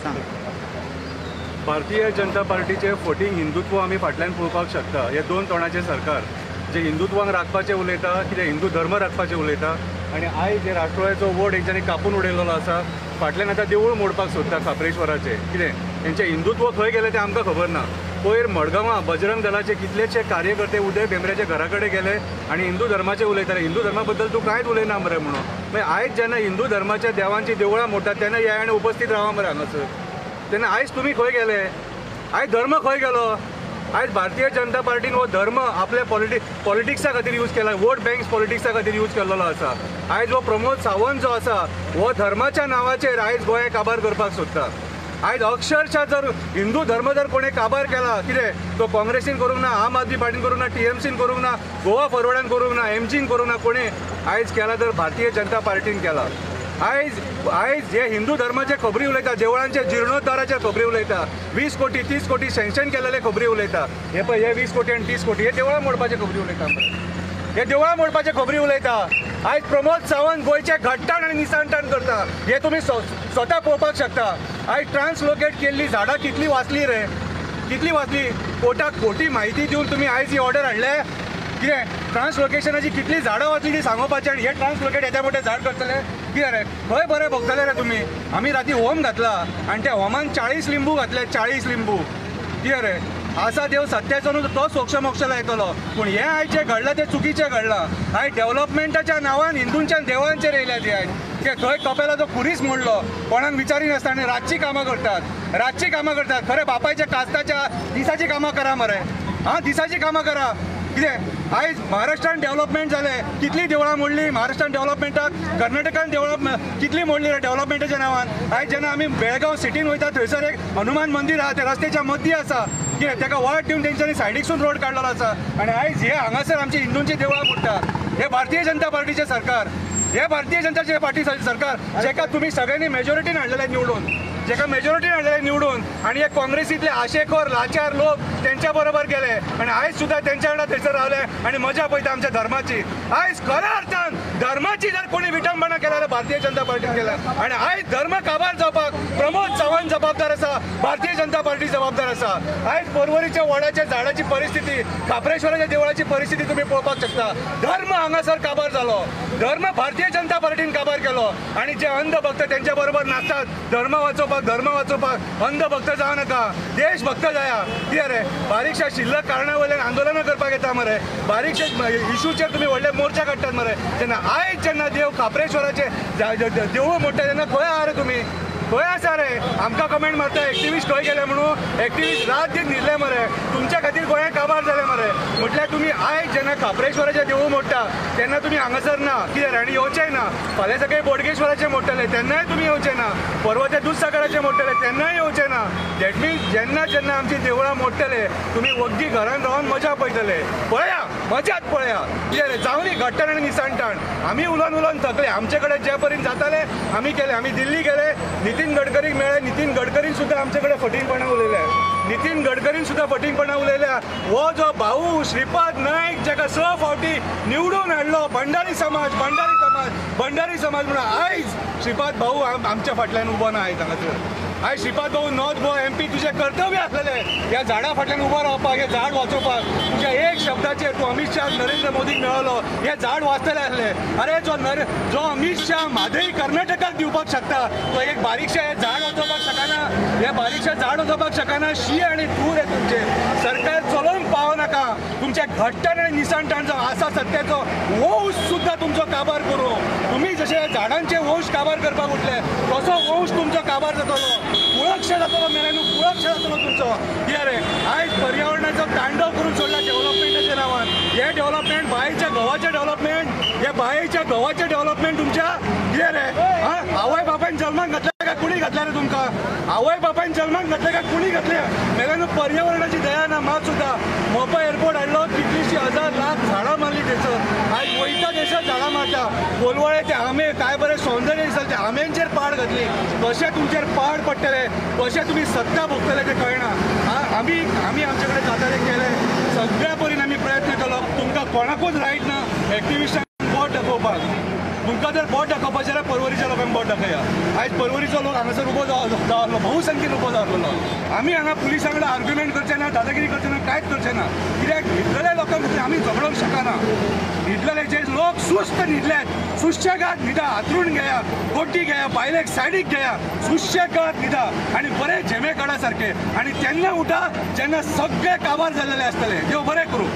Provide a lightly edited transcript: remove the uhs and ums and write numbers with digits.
सांग. भारतीय जनता पार्टीचे फटींग हिंदुत्व आमी फाटल्यान पळोवपाक शकता. हे दोन तोंडाचे सरकार जे हिंदुत्वांक राखपाचें उलयता, कितें हिंदू धर्म राखपाचें उलयता आनी आयज जे राष्ट्रवादाचो वड हेंच्यांनी कापून उडयलेलो आसा. फाटल्यान आतां देवूळ मोडपाक सोदता खाप्रेश्वराचें. कितें हेंचें हिंदुत्व खंय गेलें तें आमकां खबर ना. पयर मडगांवां बजरंग दलाचे कितलेशे कार्यकर्ते उदय भेंब्र्याच्या घरा कडेन गेले आनी हिंदू धर्माचे उलयताले. हिंदू धर्मा बद्दल तूं कांयच उलयना मरे म्हणून. मागीर आयज जेन्ना हिंदू धर्माच्या देवांची देवळां मोडटात तेन्ना ह्या आनी उपस्थीत रावा मरे हांगासर. तेन्ना आयज तुमी खंय गेले? आयज धर्म खंय गेलो? आयज भारतीय जनता पार्टीन हो धर्म आपल्या पॉलिटिक्सा खातीर यूज केला, वोट बँक्स पॉलिटिक्सा खातीर यूज केल्लो आसा. आयज हो प्रमोद सावंत जो आसा हो धर्माच्या नांवाचेर आयज गोंय काबार करपाक सोदता. आयज अक्षरशः जर हिंदू धर्म जर कोणें काबार केला कितें तो काँग्रेसीन करूंक ना, आम आदमी पार्टीन करूंक ना, टीएमसीन करूंक ना, गोवा फॉरवर्डान करूंक ना, एमजीन करूंक ना, कोणें आयज केला तर भारतीय जनता पार्टीन केला. आयज आयज हे हिंदू धर्माचे खबरी उलयता, देवळांचे जिर्णोद्धाराचे खबरी उलयता, 20 कोटी 30 कोटी सँक्शन केलेले खबरी उलयता. हे पळय हे 20 कोटी आनी 30 कोटी हे देवळां मोडपाचे खबरी उलयता, हे देवळां मोडपाचे खबरी उलयता. आयज प्रमोद सावंत गोंयचे घट्टाण आनी निसणटाण करता हे तुमी स्वता पळोवपाक शकता. आयज ट्रान्सलोकेट केल्ली झाडां कितली वाचली रे, कितली वाचली? कोटाक खोटी म्हायती दिवन तुमी आयज ही ऑर्डर हाडले. कितें ट्रान्सलोकेशनाची कितली झाडां वाचली ती सांगोवपाचें आनी हे ट्रान्सलोकेट येद्या मोठें झाड करतले कितें रे? खंय बरें भोगतले रे तुमी? आमी राती होम घातला आनी त्या होमान 40 लिंबू घातले, 40 लिंबू. कितें रे आसा देव सत्याचो न्हू तो सोक्ष मोक्ष लायतलो. पूण हें आयज जें घडलां तें चुकीचें घडलां. आयज डेवलपमेंटाच्या नांवान हिंदूंच्या देवांचेर येयल्या ती आयज. ते थंय कपेलाचो खुरीस मोडलो कोणाक विचारिनासतना आनी रातचीं कामां करतात, रातचीं कामां करतात. खरें बापायच्या कास्ताच्या दिसाचीं कामां करा मरे, आं दिसाचीं कामां करा. कितें आयज महाराष्ट्रान डेवलपमेंट जालें, कितलीं देवळां मोडलीं महाराष्ट्रान डेवलपमेंटाक, कर्नाटकान देवळां कितलीं मोडलीं डेवलपमेंटाच्या नांवान. आयज जेन्ना आमी बेळगांव सिटीन वयता थंयसर एक हनुमान मंदीर आहा, ते रस्त्याच्या मदीं आसा. कितें ताका वाट दिवन तेंच्यांनी सायडीकसून रोड काडलेलो आसा. आनी आयज हे हांगासर आमची हिंदूंची देवळां मोडटा. हे भारतीय जनता पार्टीचें सरकार, हे भारतीय जनता पार्टी सरकार जेका तुमी सगळ्यांनी मेजॉरिटीन हाडलेलें निवडून, जेका मेजॉरिटीन हाडलेलें निवडून, आनी हे काँग्रेसींतले आशेखोर लाचार लोक तेंच्या बरोबर गेले आनी आयज सुद्दां तेंच्या वांगडा थंयसर रावले आनी मजा पळयता आमच्या धर्माची. आयज खऱ्या अर्थान धर्माची जर कोणी विटंबना केल्या जाल्यार भारतीय जनता पार्टीन केल्या. आनी आयज धर्म काबार जावपाक प्रमोद सावंत जबाबदार आसा, भारतीय जनता पार्टी जबाबदार आसा. आयज पर्वरीच्या वडाच्या झाडाची परिस्थिती, खाप्रेश्वराच्या देवळाची परिस्थिती तुमी पळोवपाक शकता. धर्म हांगासर काबार जालो, धर्म भारतीय जनता पार्टीन काबार केलो. आनी जे अंधभक्त तेंच्या बरोबर नाचतात धर्म वाचोवपाक, धर्म वाचोवपाक अंधभक्त जावं नाका, देशभक्त जाया. कितें रे बारीकशा शिल्लक कारणा वयल्यान आंदोलनां करपाक येता मरे, बारीकशे इशूचेर तुमी व्हडले मोर्चा काडटात मरे. तेन्ना आयज जेन्ना देव खाप्रेश्वराचे देवूळ मोडटा तेन्ना खंय आहा रे तुमी? खंय आसा रे? आमकां कमेंट मारता एक्टिविस्ट खंय गेले म्हणून. एक्टिविस्ट रात दीस न्हिदले मरे, तुमच्या खातीर गोंयांत काबार जालें मरे. म्हटल्यार तुमी आयज जेन्ना खाप्रेश्वराचें देवूळ मोडटा तेन्ना तुमी हांगासर ना कितें रे? आनी येवचेय ना. फाल्यां सकाळीं बोडगेश्वराचें मोडटले तेन्नाय तुमी येवचे ना, परवां ते दुधसागराचें मोडटले तेन्नाय येवचे ना. That means जेन्ना जेन्ना आमची देवळां मोडटले तुमी वग्गी घरान रावन मजा पळयतले. पळया मजाच पळया कितें रे? जावनी घट्टाण आनी निसणटाण. आमी उलोवन उलोवन थकले. आमचे कडेन जे परीन जाताले आमी केले. आमी दिल्ली गेले, नितीन गडकरीक मेळ्ळे, नितीन गडकरीन सुद्दां आमचे कडेन फटींगपणां उलयले, नितीन गडकरीन सुद्दां फटींगपणां उलयल्या. हो जो भाऊ श्रीपाद नायक जाका 6 फावटी निवडून हाडलो, भंडारी समाज, भंडारी समाज, भंडारी समाज म्हणून आयज श्रीपाद भाऊ आमच्या फाटल्यान उबो ना. आयज हांगासर आयज श्रीपाद भाऊ नॉर्थ गोवा एमपी तुजें कर्तव्य आसलेलें ह्या झाडां फाटल्यान उबो रावपाक, हें झाड वाचोवपाक. तुज्या एक शब्दाचेर तूं अमीत शाह नरेंद्र मोदीक मेळ्ळो, हें झाड वाचतलें आसलें. अरे जो अमीत शाह म्हादई कर्नाटकाक दिवपाक शकता तो एक बारीकशें हें झाड वाचोवपाक शकना, हें बारीकशें झाड वाचोवपाक शकना. शी आनी धूर हे तुमचेर. सरकार चलोवंक पावनाका. तुमच्या घट्टाण आनी निसणटाण जो आसा सत्याचो वंश सुद्दां तुमचो काबार करूं. तुमी जशे झाडांचे वंश काबार करपाक उठले तसो वंश तुमचो काबार जातलो, कुळक्ष जातलो मेरेन, कुळक्ष जातलो तुमचो. कितें रे आयज पर्यावरणाचो तांडव करून सोडला डेव्हलपमेंटाच्या नांवान. हें डेव्हलपमेंट बायच्या घोवाचें डेव्हलपमेंट, हे बायच्या घोवाचें डेव्हलपमेंट तुमच्या कितें रे? आवय बापायन जल्माक घातल्या काय कुणी घातल्या रे तुमकां? आवय बापायन जल्माक घातल्या काय कुणी घातल्या? मेल्यान पर्यावरणाची दया ना मात सुद्दां. मोपा एअरपोर्ट हाडलो, कितलीशी 1000 लाख झाडां मारली थंयसर. आयज वयता थंयसर झाडां मारता. कोलवाळे ते आमे काय बरें सौंदर्य दिसता, त्या आम्यांचेर पाड घातली. कशें तुमचेर पाड पडटले, कशें तुमी सत्ता भोगतले तें कळना. आमी आमी आमचे कडेन जाता तें केलें, सगळ्या परीन आमी प्रयत्न केलो. तुमकां कोणाकूच रायट ना एक्टिविस्टांक बोट दाखोवपाक. तुमकां जर बोट दाखोवपाचें जाल्यार पर्वरीच्या लोकांक बोट दाखया. आयज पर्वरीचो लोक हांगासर उबो जावलो, बहुसंख्येन उबो जावलो. आमी हांगा पुलिसां कडेन आर्ग्युमेंट करचे ना, दादागिरी करचे ना, कांयच करचे ना. कित्याक न्हिदलेल्या लोकां खातीर आमी झगडोंक शकना. न्हिदलेले जे लोक सुस्त न्हिदल्यात, सुशेगाद न्हिदा, हातरूण घेया, गोटी घेया, बायलेक सायडीक घेया, सुशेगाद न्हिदा आनी बरे झेमे काडा सारके. आनी तेन्ना उठा जेन्ना सगळे काबार जाल्लेले आसतले. देव बरें करूं.